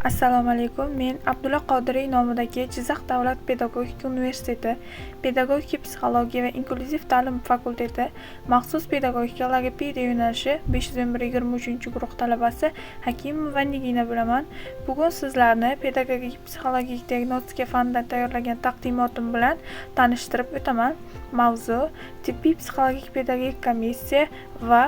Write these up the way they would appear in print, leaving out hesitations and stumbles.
Assalomu alaykum. Men Abdulla Qodiriy nomidagi Jizzax davlat pedagogika universiteti Pedagogika, psixologiya va inklyuziv ta'lim fakulteti maxsus pedagogika logopediya yo'nalishi 511 23-guruh talabasi Hakimova Nigina bo'laman. Bugun sizlarni pedagogik psixologik diagnostika fanidan tayyorlagan taqdimotim bilan tanishtirib o'taman. Mavzu: tibbiy psixologik pedagogik komissiya va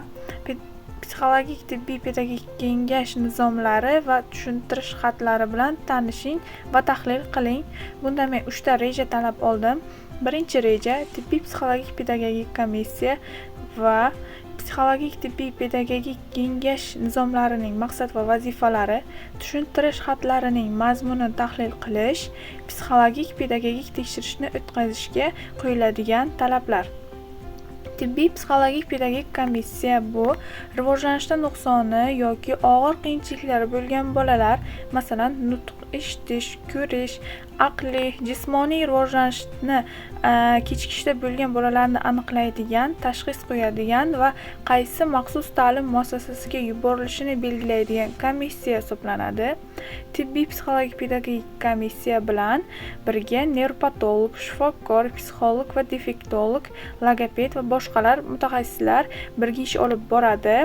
psixologik tibbiy pedagogik kengash nizomlari va tushuntirish xatlari bilan tanishing va tahlil qiling. Bunda men uchta reja tanlab oldim. Birinchi reja: tibbiy psixologik pedagogik komissiya va psixologik tibbiy pedagogik kengash nizomlarining maqsad va vazifalari, tushuntirish xatlarining mazmunini tahlil qilish, psixologik pedagogik tekshirishni o'tkazishga qo'yiladigan talablar. Tibbiy psixologik pedagogik komissiya bu rivojlanishda nuqsoni yoki og'ir qiyinchiliklari bo'lgan bolalar, masalan, nutq, eshitish, ko'rish, aqliy, jismoniy rivojlanishni kechikishda bo'lgan bolalarni aniqlaydigan, tashxis qo'yadigan va qaysi maxsus ta'lim muassasasiga yuborilishini belgilaydigan komissiya hisoblanadi. Tibbiy psixologik pedagogik komissiya bilan birga nevropatolog, shifokor, psixolog va defektolog, logoped va boshqalar mutaxassislar birga ish olib boradi.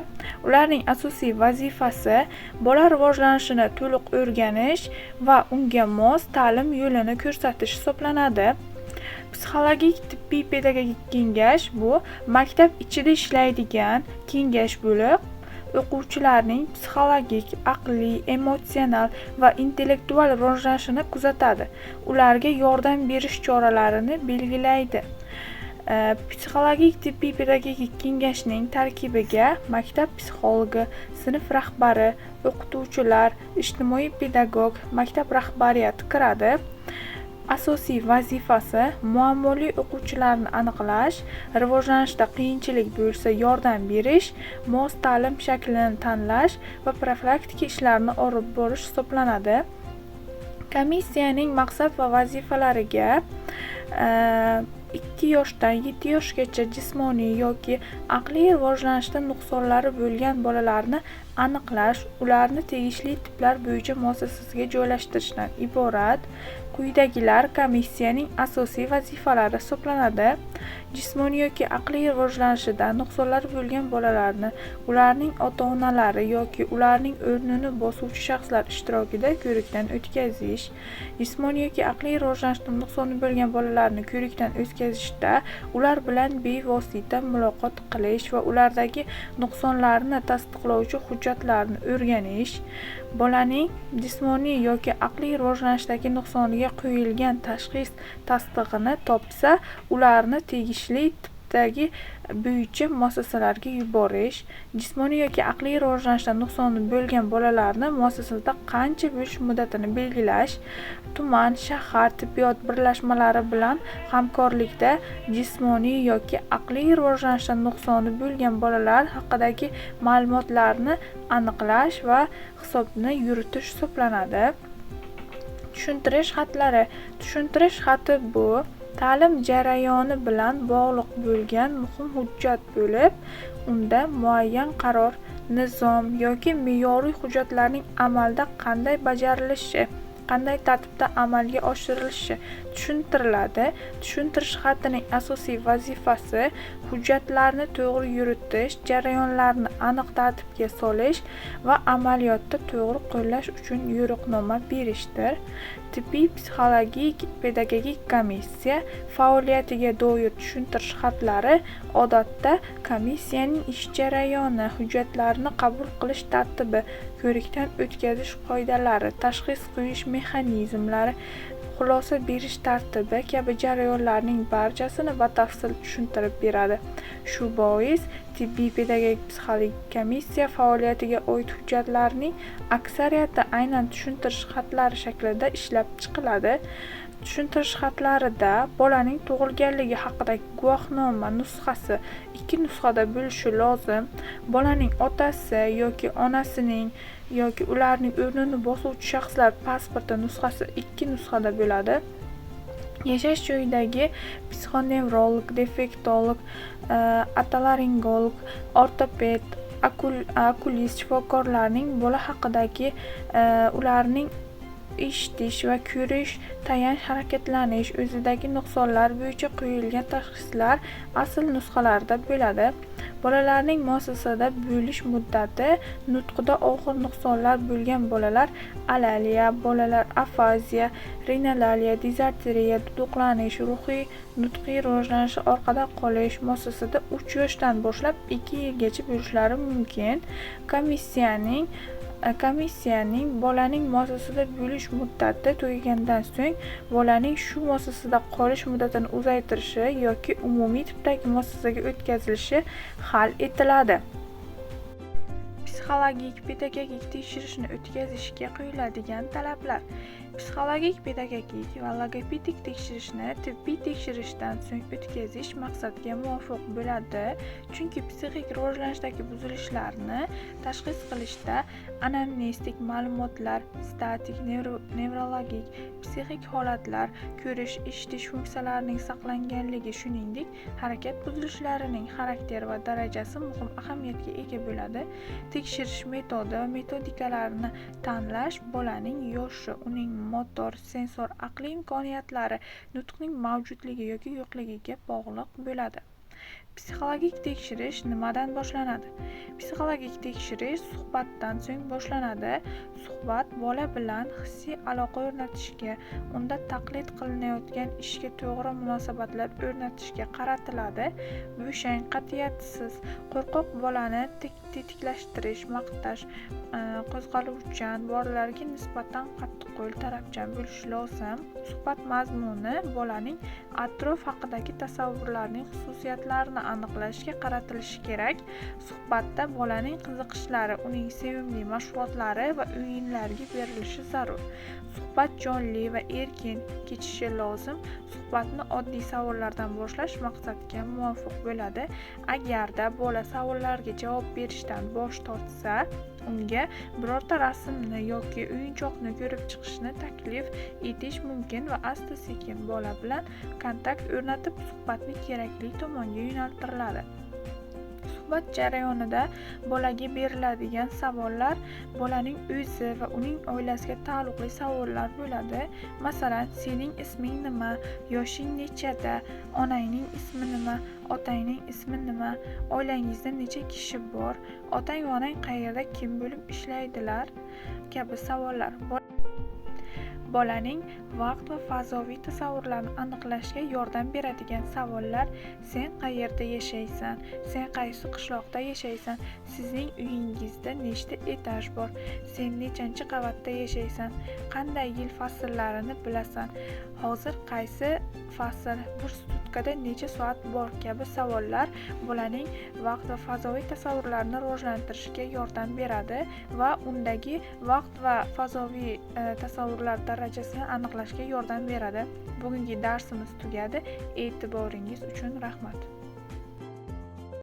Ularning asosiy vazifasi bola rivojlanishini to'liq o'rganish va unga mos ta'lim yo'lini ko'rsatish hisoblanadi. Psixologik tibbiy pedagogik kengash bu maktab ichida ishlaydigan kengash bo'lib, o'quvchilarning psixologik, aqliy, emotsional va intellektual rivojlanishini kuzatadi, ularga yordam berish choralarini belgilaydi. Psixologik tibbiy pedagogik kengashning tarkibiga maktab psixologi, sinf rahbari, o'qituvchilar, ijtimoiy pedagog, maktab rahbariyati kiradi. Asosiy vazifasi muammoli o'quvchilarni aniqlash, rivojlanishda qiyinchilik bo'lsa yordam berish, mos ta'lim shaklini tanlash va profilaktika ishlarini olib borish hisoblanadi. Komissiyaning maqsad va vazifalariga 2 yoshdan 7 yoshgacha jismoniy yoki aqliy rivojlanishda nuqsonlari bo'lgan bolalarni aniqlash, ularni tegishli tiplar bo'yicha muassasaga joylashtirishdan iborat. Quyidagilar komissiyaning asosiy vazifalari hisoblanadi: jismoniy yoki aqliy rivojlanishida nuqsonlari bo'lgan bolalarni ularning ota onalari yoki ularning o'rnini bosuvchi shaxslar ishtirokida ko'rikdan o'tkazish, jismoniy yoki aqliy rivojlanishda nuqsoni bo'lgan bolalarni ko'rikdan o'tkazishda ular bilan bevosita muloqot qilish va ulardagi nuqsonlarni tasdiqlovchi hujjatlarni o'rganish, bolaning jismoniy yoki aqliy rivojlanishdagi nuqsoniga qo'yilgan tashxis tasdig'ini topsa, ularni tegishli tipdagi bo'yicha muassasalarga yuborish, jismoniy yoki aqliy rivojlanishda nuqsoni bo'lgan bolalarni muassasada qancha bo'lish muddatini belgilash, tuman, shahar tibbiyot birlashmalari bilan hamkorlikda jismoniy yoki aqliy rivojlanishda nuqsoni bo'lgan bolalar haqidagi ma'lumotlarni aniqlash va hisobni yuritish hisoblanadi. Tushuntirish xatlari. Tushuntirish xati bu ta'lim jarayoni bilan bog'liq bo'lgan muhim hujjat bo'lib, unda muayyan qaror, nizom yoki me'yoriy hujjatlarning amalda qanday bajarilishi, qanday tartibda amalga oshirilishi tushuntiriladi. Tushuntirish xatining asosiy vazifasi hujjatlarni to'g'ri yuritish, jarayonlarni aniq tartibga solish va amaliyotda to'g'ri qo'llash uchun yo'riqnoma berishdir. Tibbiy psixologik pedagogik komissiya faoliyatiga doir tushuntirish xatlari odatda komissiyaning ish jarayoni, hujjatlarni qabul qilish tartibi, ko'rikdan o'tkazish qoidalari, tashxis qo'yish mexanizmlari, xulosa berish tartibi kabi jarayonlarning barchasini batafsil tushuntirib beradi. Shu bois tibbiy pedagogik psixologik komissiya faoliyatiga oid hujjatlarning aksariyati aynan tushuntirish xatlari shaklida ishlab chiqiladi. Tushuntirish xatlarida bolaning tug'ilganligi haqidagi guvohnoma nusxasi ikki nusxada bo'lishi lozim. Bolaning otasi yoki onasining yoki ularning o'rnini bosuvchi shaxslar pasporti nusxasi ikki nusxada bo'ladi. Yashash joyidagi psixonevrolog, defektolog, otolaringolog, ortoped. Okulist shifokorlarning bola haqidagi ularning eshitish va ko'rish, tayanch, harakatlanish, o'zidagi nuqsonlar bo'yicha qo'yilgan tashxislar asl nusxalarida bo'ladi. Bolalarning muassasada bo'lish muddati nutqida og'ir nuqsonlar bo'lgan bolalar alaliya, bolalar afaziya, rinolaliya, dizartriya, duduqlanish, ruhiy nutqiy rivojlanishi orqada qolish muassasada 3 yoshdan boshlab 2 yilgacha bo'lishlari mumkin. Komissiyaning bolaning muassasada bo'lish muddati tugagandan so'ng bolaning shu muassasada qolish muddatini uzaytirishi yoki umumiy tipdagi muassasaga o'tkazilishi hal etiladi. Psixologik pedagogik tekshirishni o'tkazishga qo'yiladigan talablar. Psixologik pedagogik va logopedik tekshirishni tibbiy tekshirishdan so'ng o'tkazish maqsadga muvofiq bo'ladi, chunki psixik rivojlanishdagi buzilishlarni tashxis qilishda anamnestik ma'lumotlar, statik, nevrologik, psixik holatlar, ko'rish, eshitish funksiyalarining saqlanganligi, shuningdek, harakat buzilishlarining xarakteri va darajasi muhim ahamiyatga ega bo'ladi. Tekshirish metodi va metodikalarini tanlash bolaning yoshi, uning motor, sensor, aqliy imkoniyatlari, nutqning mavjudligi yoki yo'qligiga bog'liq bo'ladi. Psixologik tekshirish nimadan boshlanadi? Psixologik tekshirish suhbatdan so'ng boshlanadi. Suhbat bola bilan hissiy aloqa o'rnatishga, unda taqlid qilinayotgan ishga to'g'ri munosabatlar o'rnatishga qaratiladi. Bo'shang, qat'iyatsiz, qo'rqoq bolani tetiklashtirish, maqtash, qo'zg'aluvchan bolalarga nisbatan qattiqqo'l, talabchan bo'lish lozim. Suhbat mazmuni bolaning atrof haqidagi tasavvurlarining xususiyatlarini aniqlashga qaratilishi kerak. Suhbatda bolaning qiziqishlari, uning sevimli mashg'ulotlari va o'yinlariga berilishi zarur. Suhbat jonli va erkin kechishi lozim. Suhbatni oddiy savollardan boshlash maqsadga muvofiq bo'ladi. Agarda bola savollarga javob berishdan bosh tortsa, unga birorta rasmni yoki o'yinchoqni ko'rib chiqishni taklif etish mumkin va asta-sekin bola bilan kontakt o'rnatib, suhbatni kerakli tomonga yo'naltiriladi. Suhbat jarayonida bolaga beriladigan savollar bolaning o'zi va uning oilasiga taalluqli savollar bo'ladi. Masalan, sening isming nima, yoshing nechada, onangning ismi nima, otangning ismi nima, oilangizda necha kishi bor, otang va onang qayerda kim bo'lib ishlaydilar kabi savollar. Bolaning vaqt va fazoviy tasavvurlarini aniqlashga yordam beradigan savollar: sen qayerda yashaysan, sen qaysi qishloqda yashaysan, sizning uyingizda nechta etaj bor, sen nechanchi qavatda yashaysan, qanday yil fasllarini bilasan, hozir qaysi fasl, bir sutkada necha soat bor kabi savollar bolaning vaqt va fazoviy tasavvurlarini rivojlantirishga yordam beradi va undagi vaqt va fazoviy tasavvurlar darajasini aniqlashga yordam beradi. Bugungi darsimiz tugadi. E'tiboringiz uchun rahmat.